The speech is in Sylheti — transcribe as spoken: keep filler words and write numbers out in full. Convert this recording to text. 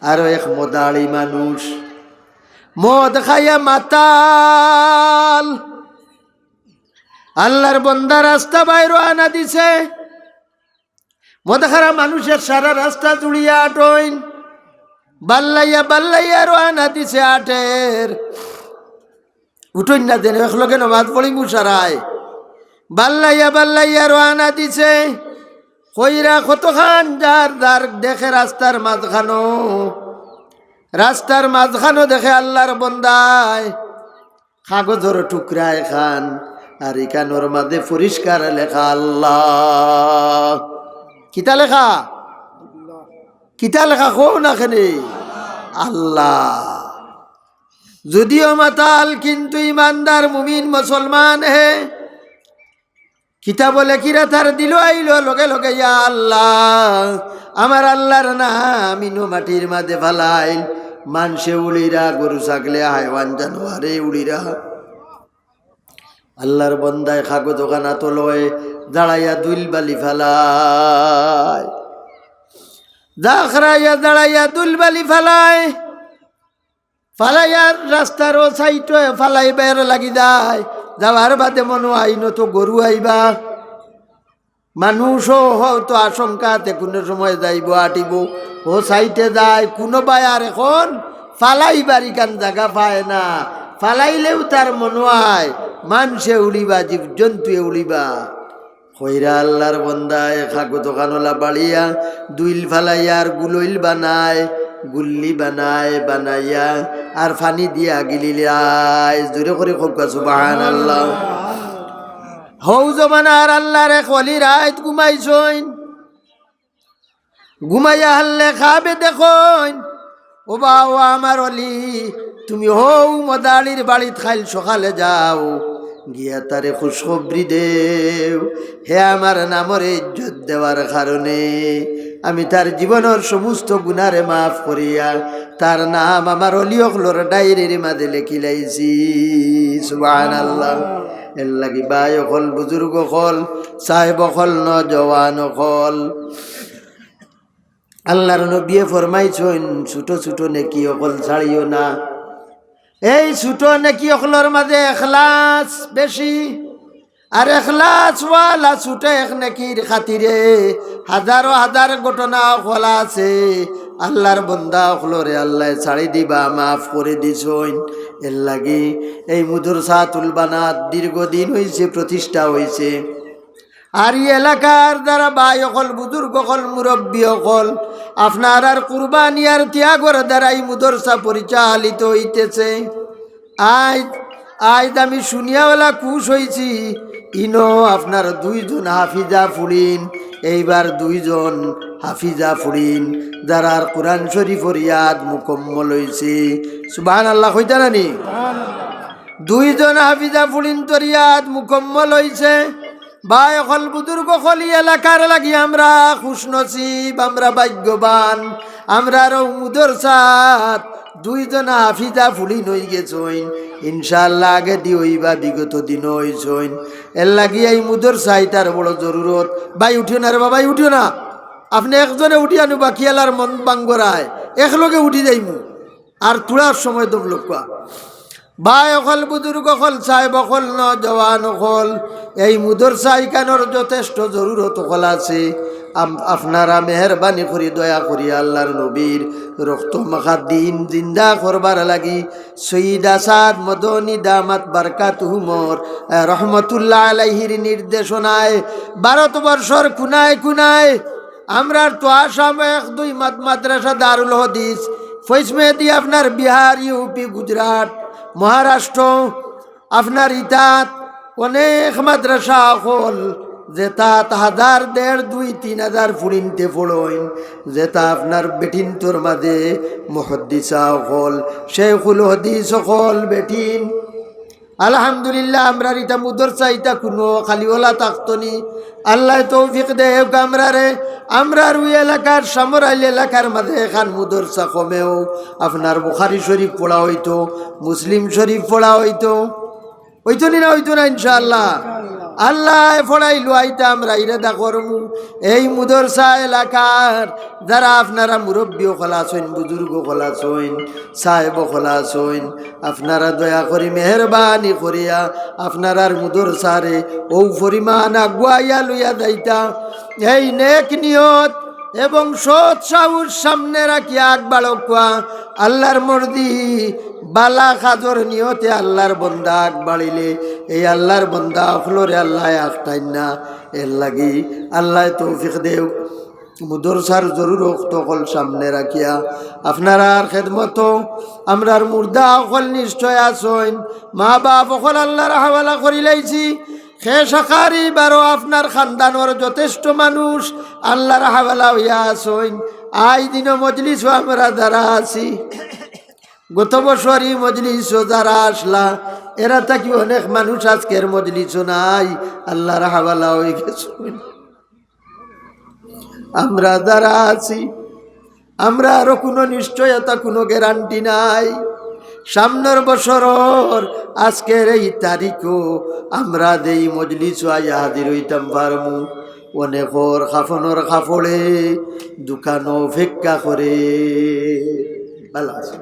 আরো এক মদাড়ি মানুষ, মদ খাইয়া মাতাল, আল্লাহর বন্দা রাস্তা বায় রওয়ানা দিছে। মদ খারা মানুষে সারা রাস্তা জুড়িয়া আটইন, বাল্লাইয়া বাল্লাইয়া রওয়ানা দিছে আটের। উঠইন না যেন, একলগে নমাজ পড়িমু সারায়। বাল্লাইয়া বাল্লাইয়া রওয়ানা দিছে। কইরা কতখান যার যার দেখে রাস্তার মাঝখানো, রাস্তার মাঝখানো দেখে আল্লাহর বন্দায় কাগজর টুকরা এখান, আর ইখানর মাঝে পরিষ্কার লেখা আল্লাহ। কিতা লেখা? কিতা লেখা কও না কেনে? আল্লাহ। যদিও মাতাল, কিন্তু ইমানদার মুমিন মুসলমান হে। কিতাবো লেখিরা তার দিলো আইলো লগে লগে, ইয়া আল্লাহ, আমার আল্লাহর নাম ইনো মাটির মাঝে ফালাইল, মানষে উড়িরা, গরু ছাগলে, হায়ওয়ান জানোয়ারে উড়িরা। আল্লাহর বন্দায় কাগজ ওখানা তো লয়, দাঁড়াইয়া ধুইল বালি ফালায়, দাঁড়াইয়া ধুইল বালি ফালায়। ফালাইয়ার রাস্তার ও সাইডে ফালাইবার লাগি যায়। যাওয়ার বাদে মনো অয় ইনো তো গরু আইবা, মানুষও হয়তো আশঙ্কাতে কুনু সময় যাইবো, আটিবো। ও সাইডে যায়, কুনু বায় আর এখন ফালাইবার ইখান জাগা পায় না। ফালাইলেও তার মনো অয় মানষে উড়িবা, জীবজন্তুয়ে উড়িবা। কইরা আল্লাহর বন্দায় কাগজ ওখানো লাবাড়িয়া ধুইল ফালাইয়া আর গুলইল বানায়, গুল্লি বানায়, বানাইয়া আর পানি দিয়া গিলিলায়। জোরে করি কউক্কা সুবহানাল্লাহ। হউ জমানার আল্লাহর এক ওলি রাইত ঘুমাইছইন। ঘুমাইয়া হারলে খাবে দেখইন, ও বা, ও আমার ওলি, তুমি হউ মদাড়ির বাড়িত কাইল সকালে যাও, গিয়া তারে খুশখবরি দেও, হে আমার নামরে ইজ্জত দেওয়ার কারণে আমি তার জীবনর সমস্ত গুনারে মাফ করিয়া তার নাম আমার ওলি অকলর ডায়েরির মাঝে লেখিলাইছি। সুবহানাল্লাহ। এর লাগি ভাই অকল, বুজুর্গ অকল, সাহেব অকল, নওজোয়ান অকল, আল্লাহর নবিয়ে ফরমাইছইন, ছোট ছোট নেকি অকল ছাড়িও না। এই ছোট নেকি অকলর মাঝে এখলাস বেশি, আর এখলাসওয়ালা ছোট এক নেকির খাতিরে হাজারো হাজার ঘটনা অকল আছে। আল্লাহর বন্দা অকলরে আল্লায় ছাড়ি দিবা, মাফ করি দিছইন। এর লাগি এই মাদ্রাসাতুল বানাত দীর্ঘদিন অইছে, প্রতিষ্ঠা অইছে। আর ই এলাকার যারা ভাই অকল, বুজুর্গ অকল, মুরব্বি অকল, আপনারার কুরবানি আর ত্যাগর দ্বারা ই মাদ্রাসা পরিচালিত অইতেছে। আইজ, আইজ আমি শুনিয়া অলা খুশ অইছি, ইনো আপনার দুইজন হাফিজা ফুড়িন, এইবার দুইজন হাফিজা ফুড়িন, যারার কোরআন শরীফর ইয়াদ মুকম্মল অইছে। সুবহানাল্লাহ কইতা নানি? দুইজন হাফিজা ফুড়িন্তর ইয়াদ মুকম্মল অইছে। ভাই অকল, বুজুর্গ অকল, ই এলাকার লাগি আমরা খুশনসিব, আমরা ভাগ্যবান। আমরার অউ মাদ্রাসাত দুইজন হাফিজা ফুড়িন অইগেছইন। ইনশাআল্লাহ আগেদি অইবা, বিগত দিনও অইছইন। এর লাগি এই মাদ্রাসা ইতার বড় জরুরত। ভাই উঠিও না রে বাবা, ভাই উঠিও না। আপনে একজনে উঠিয়া নু বাকি আলার মন ভাঙ্গরায়, একলগে উঠি যাইমু। আর থুড়া সময় দম লউক্কা। ভাই অকল, বুজুর্গ অকল, সাহেব অকল, নওজোয়ান অকল, এই মাদ্রাসা ইখানর যথেষ্ট জরুরত অকল আছে। আম-, আপনারা মেহেরবানি করি, দয়া করি আল্লাহর নবীর রক্ত মাখা দিন জিন্দা করবার লাগি সৈয়দ আসাদ মদনী দামাত বারকাতুহুমর, আহ, রহমতুল্লাহ আলাইহির নির্দেশনায় ভারতবর্ষর কুনায় কুনায় আমরার তো আসাম এক দুই মাদ-, মাদ্রাসা দারুল হাদিস, ফৈজ মেহেদি আপনার বিহার, ইউপি, গুজরাট, মহারাষ্ট্র, আপনার ইতাত অনেক মাদ্রাসা অকল, যেতাত হাজার, দেড়, দুই, তিন হাজার ফুড়িন্তে পড়ইন, যেতা আপনার বেটিন্তর মাঝে মুহাদ্দিসা অকল, শেখুল হাদিস অকল বেটিন। আলহামদুলিল্লাহ, আমরার ইতা মাদ্রাসা ইতা কুনু খালি অলা থাকতো নি। আল্লায় তৌফিক দেউক আমরারে, আমরার অউ এলাকার, সামরাইল এলাকার মাঝে এখান মাদ্রাসা কমেও আপনার বুখারী শরীফ পড়া অইতো, মুসলিম শরীফ পড়া অইতো, অইতো নি না অইতো না ইনশাআল্লাহ? আল্লায় পড়াইলো, আইতা আমরা ইরাদা করমু। এই মুদরসা এলাকার যারা আপনারা মুরব্বি অকল আছইন, বুজুর্গ অকল আছইন, সাহেব অকল আছইন, আপনারা দয়া করি মেহেরবানি করিয়া আপনারার মুদরসারে অউ পরিমাণ আগুয়াইয়া লইয়া যাইতা। এই নেক নিয়ত এবং সৎ সাহস সামনে রাখিয়া আগ বাড়উক্কা। আল্লার মর্জি, বালা কাজর নিয়তে আল্লার বন্দা আগ বাড়িলে এই আল্লার বন্দা অকলরে আল্লায় আটকাইন না। এরলাগি আল্লায় তৌফিক দেউক। মুদরসার জরুরত অকল সামনে রাখিয়া আপনারার খেদমতো আমরার মুর্দা অকল নিশ্চয় আছইন, মা বাপ অকল আল্লার হাওয়ালা করিলাইছি। কে শাখারি বারো আপনার খানদানর যথেষ্ট মানুষ আল্লার হাওয়ালা অইয়া আছইন। আইজ দিনর মজলিসো আমরা যারা আছি, গত বছর ই মজলিসো যারা আছলা, এরা থাকি অনেক মানুষ আজকের মজলিসো নাই, আল্লার হাওয়ালা অইগেছইন। আমরা যারা আছি, আমরারও কুনু নিশ্চয়তা, কুনু গ্যারান্টি নাই। সামনর বছরর আজকের এই তারিখো আমরা যেই মজলিসো আইয়া হাজির অইতাম পারমু, অনেকর কাফনর কাপড়ে দোকানো অপেক্ষা করে। ভালা আছে।